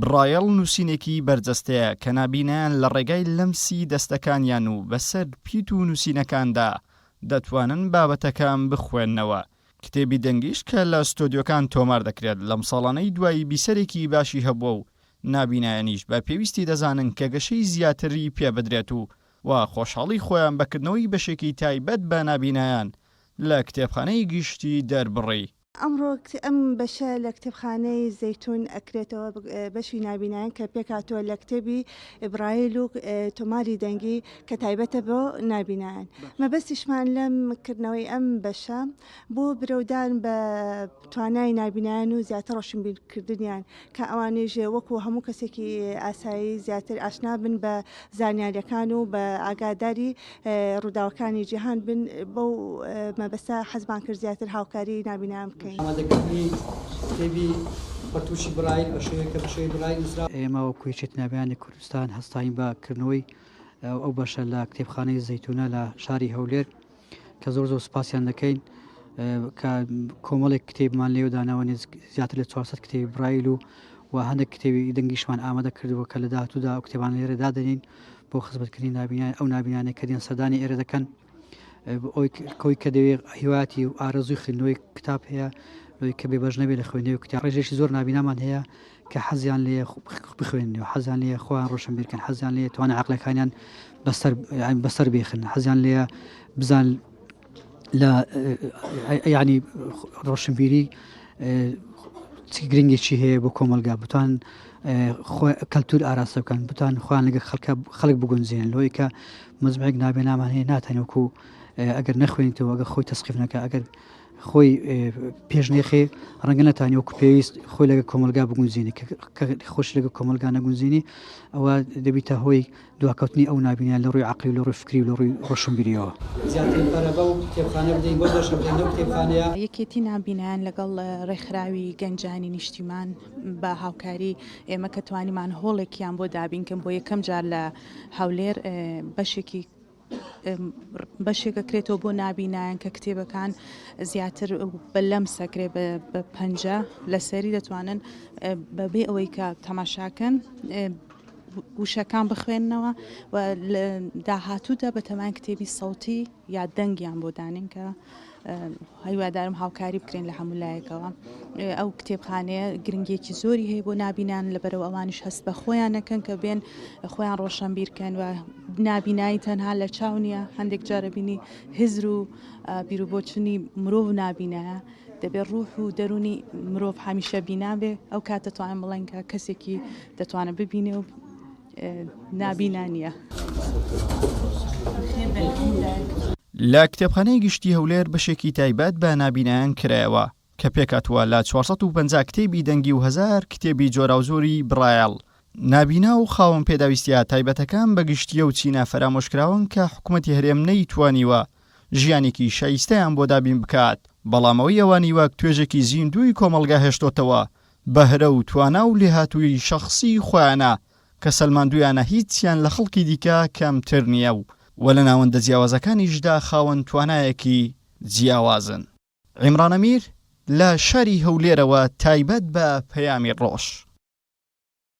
بڕایەڵ نووسینێکی بەرجەستەیە کە نابینایان لە ڕێگای لەمسی دەستەکانیان و بەسەر پیت و نووسینەکاندا دەتوانن بابەتەکان بخوێننەوە. کتێبی دەنگیش کە لە ستۆدیۆکان تۆمار دەکرێت لەم ساڵانەی دوایی بیسەرێکی باشی هەبووە و نابینایانیش بە پێویستی دەزانن کە گەشەی زیاتری پێ بدرێت و و خۆشحاڵی خۆیان بە کردنەوەی بەشێکی تایبەت بە نابینایان لە کتێبخانەی گشتی دەربڕی. ئەمڕۆ ئەم بەشە لە کتێبخانەی زەیتون ئەکرێتەوە بەشی نابینایان کە پێکهاتووە لە کتێبی برایل و تۆماری دەنگی کە تایبەتە بۆ نابینایان. مەبەستیشمان لەم کردنەوەی ئەم بەشە بۆ برەودان بە توانای نابینایان و زیاتر ڕۆشنبیرکردنیان کە ئەوانیش وەکو هەموو کەسێکی ئاسایی زیاتر ئاشنا بن بە زانیاریەکان و بە ئاگاداری ڕووداوەکانی جیهان بن بەو مەبەستە حەزمان کرد زیاتر هاوکاری نابینایان بکەین. ئامادەکردنی کتێبی پەرتووکی برایل بە شێوەیەک کە بە شێوەی برایل نووسراوە. ئێمە وەکو یەکێتی نابینایانی کوردستان هەستاین بە کردنەوەی ئەو بەشە لە کتێبخانەی زەیتونە لە شاری هەولێر کە زۆر زۆر سوپاسیان دەکەین کە کۆمەڵێک کتێبمان لێو داناوە نزیک زیاتر لە 400 کتێبی برایل و و هەندێک کتێبی دەنگیشمان ئامادە کردووە کە لە داهاتوودا ئەو کتێبان لێرە دادەنین بۆ خزمەتکردنی نابینای ئەو نابینانەی کە دێن سەردانی ئێرە دەکەن ئەوی کۆی کە دەوێت هیواتی و ئارەزووی خوێندنەوەی کتاب هەیە لەوەی کە بێبەش نەبێت لە خوێندنەوەی کتاب ڕێژێکی زۆر نابینامان هەیە کە حەزیان لێ بخوێنەوە حەزیان لێ خۆیان ڕۆشنبیرکەن حەزیان لێ توانە عقلەکانیان بەسەر بەسەر بێخن حەزیان لێ بزان لە ینی ڕۆشنبیری چ گرنگێکی هەیە بۆ کۆمەلگا بتوان کەلتور ئاراستە بکەن بتوان خۆیان لەگە خەڵکە خەڵک بگونجێن لەوەی کە مزمێک نابێ نامان هەیە ناتەنێ وەکو ئەگەر نەخوێنیتەوە ئەگەر خۆی تەسقیف نەکە ئەگەر خۆی پێش نێخێ ڕەنگە نەتانی وەکو پێویست خۆی لەگە کۆمەلگا بگونجێنی کە خۆش لەگە کۆمەلگا نەگونجێنی ئەوە دەبیتە هۆی دواکەوتنی ئەو نابینایە لە ڕووی عەقڵی و لە ڕووی فکری و لە ڕووی ڕۆشنبیرییەوە. زیاترین پەرە بەو کتێبخانە بدەین، بەو بەشە بدەین لەو کتێبخانەیە. یەکێتی نابینایان لەگەڵ ڕێکخراوی گەنجانی نیشتیمان بە هاوکاری ئێمە کە توانیمان هۆڵێکیان بۆ دابینکەن بۆ یەکەم جار لە هەولێر بەشێکی بەشێک ئەکرێتەوە بۆ نابینایان کە کتێبەکان زیاتر بە لەمس ئەکرێ بە پەنجە لەسەری دەتوانن بەبێ ئەوەی کە تەماشاکەن وشەکان بخوێننەوە و لە داهاتوودا بەتەمان کتێبی سەوتی یا دەنگیان بۆ دانێن کە هیوادارم هاوکاری بکرێن لە هەموو لایەکەوە ئەو کتێبخانەیە گرنگێکی زۆری هەیە بۆ نابینان لەبەرەوە ئەوانیش هەست بە خۆیان نەکەن کە بێن خۆیان ڕۆشنبیرکەن و نابینایی تەنها لە چاو نییە هەندێک جارە بینی هزر و بیروبۆچونی مرۆڤ نابینایە دەبێت ڕوح و دەرونی مرۆڤ هەمیشە بینا بێ ئەو کات دەتوانم بڵێن کە کەسێکی دەتوانێت ببینێ و نابینا نییە. لە کتێبخانەی گشتی هەولێر بەشێکی تایبەت بە نابینایان کرایەوە کە پێکهاتووە لە 450 کتێبی دەنگی و هەزار کتێبی جۆراوجۆری بڕایەڵ. نابینا و خاوەن پێداویستییە تایبەتەکان بە گشتییە و چینە فەرامۆشکراوەن کە حکومەتی هەرێم نەیتوانیوە ژیانێکی شایستەیان بۆ دابین بکات، بەڵام ئەوەی ئەوانی وەک توێژێکی زیندووی کۆمەڵگا هێشتۆتەوە بەهرە و توانا و لێهاتوویی شەخسیی خۆیانە کە سەلماندوویانە هیچیان لە خەڵکی دیکە کەمتر نییە و و لە ناوەندە جیاوازەکانیشدا خاوەن توانایەکی جیاوازن. عیمران ئەمیر لە شاری هەولێرەوە تایبەت بە پەیامی ڕۆژ.